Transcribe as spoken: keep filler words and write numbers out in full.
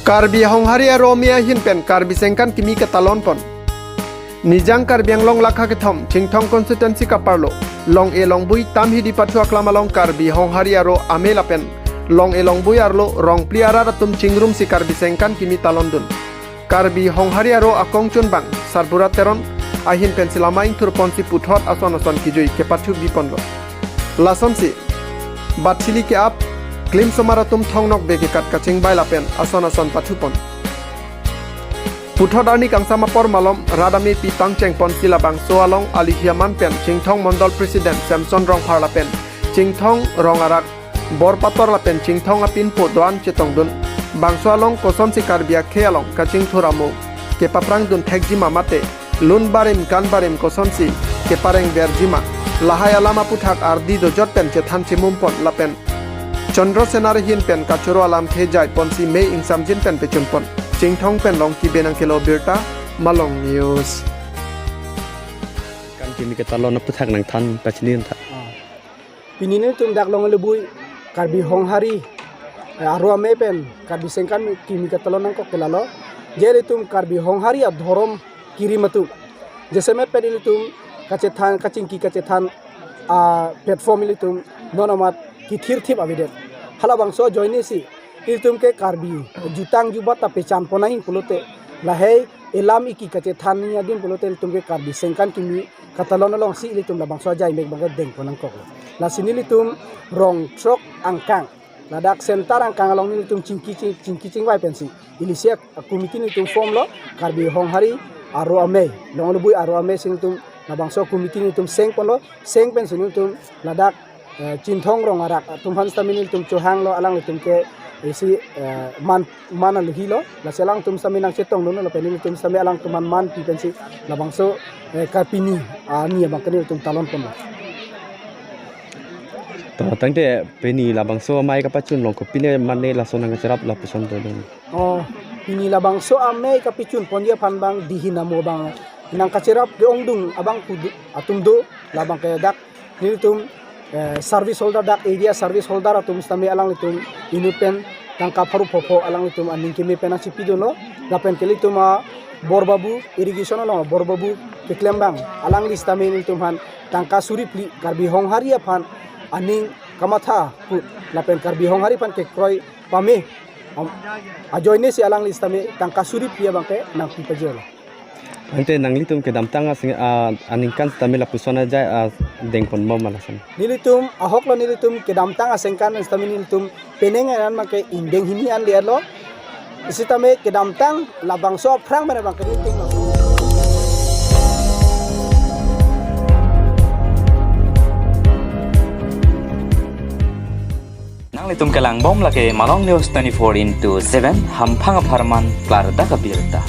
Karbi Honghari aro amei ahin pen Karbi Sengkan kimi ketalon pon. Nijang Karbi Anglong lakha kethom Chinthong constituency kaparlo Long-e Longbui Tamhidi pathu aklam along Karbi Honghari aro amei lapen Long-e Longbui arlo Rongpli arat atum chingrumsi Karbi Sengkan kimi talondun. Karbi Honghari aro akongchunbang Sarbura Teron ahin pensi lama ingthur ponsi puthot ason ason kijui kepathu biponlo. Lasonsi bathili ke-ap, klim somar atum thongnok beke kat kachingbai lapen ason ason pathu pon. Puthot arni kangsam apor malom rat amei pi pangcheng ponsi labangso along alihi aman pen Chinthong Mondol President Samson Rongphar lapen Chinthong Rong Arak Borpator lapen Chinthong apinpo do-an chetongdun. Bangso along kosonsi Karbi akhei along kachingthur amo kepaprangdun thekjima mate lun barim kan barim kosonsi kepareng verjima, lahai alam aputhak ardi dojot pen chethan chimum pon lapen Chandra Sena ahin pen kachoro alam khejai ponsi mei ingsamjin pen pechun pon. Chinthong pen Longki Benang kelo birta, Malong News. Kan kimi ketalon aputhak nangthan pachini tha. Ah. Pini nelitum dak Long-e Longbui Karbi Honghari, eh, aro amei pen Karbi Sengkan kimi ketalon nangkok ke lalo. Je ilitum Karbi Honghari adhorom kirim atum. Jasemet pen ilitum kachethan, kachingki kachethan, ah, platform ilitum non amat kithirthip avedet. Halabangso ajoinesi ilitum ke Karbi jutang jubat ta pechan pon nangji pulote, lahei elam iki kachethan nangji adim pulote ilitum ke Karbi Sengkan kimi katalon alongsi ilitum labangso ajai mek abangke deng pon nangkoklo. Lasi nelitum rong throk angkang, ladak center angkang along nelitum chingki ching, chingki chingvai pensi ilisi a-committee nelitum formlo, Karbi Honghari aro amei, Long-e Longbui aro amei si nelitum labangso committee nelitum seng ponlo, seng pensi nelitum ladak, eh, Chinthong Rong Arak atum aphan sitame nelitum chohanglo, alanglitum ke isi, eh, man, man aluhilo, lasi alangtum sitame nangchetongdunlo, lapen nelitum sitame alangtum aphan man pi pensi labangso, eh, kapini, ah, ni abangke nelitum talon ponlo. To, tangte pini labangso amei kapachun along kopine mane laso nangkacherap lapuson dodun. Oh, pini labangso amei kapachun ponji aphan abang dihin amo abang nangkacherap ke-ongdung abang kudu atum do, labangke dak nelitum, eh, service holder, dak area service holder atum sitame alanglitum inut pen tangka pharo phopho alanglitum aning keme pen nangchipidunlo, lapen ke ilitum a Borbabu irrigation along Borbabu keklem abang alangli sitame nelitum aphan tangka suri phli Karbi Honghari aphan aning kamatha pu lapen Karbi Honghari aphan kekroi pame, am, ajoinesi alangli sitame tangka suri phli abangke nangpi pajirlo. Ante nanglitum kedamtang aseng, ah, aningkan sitame lapuson ajai, ah, deng pon bom ma lason. Nelitum ahoklo, nelitum kedamtang asengkan sitame nelitum penang an abangke ingdeng hini an le-etlo. Sitame kedamtang labangso aphrang mana abangke nelitum. Nanglitum kelang bom lake Malong News twenty-four into seven, hamphang apharman klardak abirta.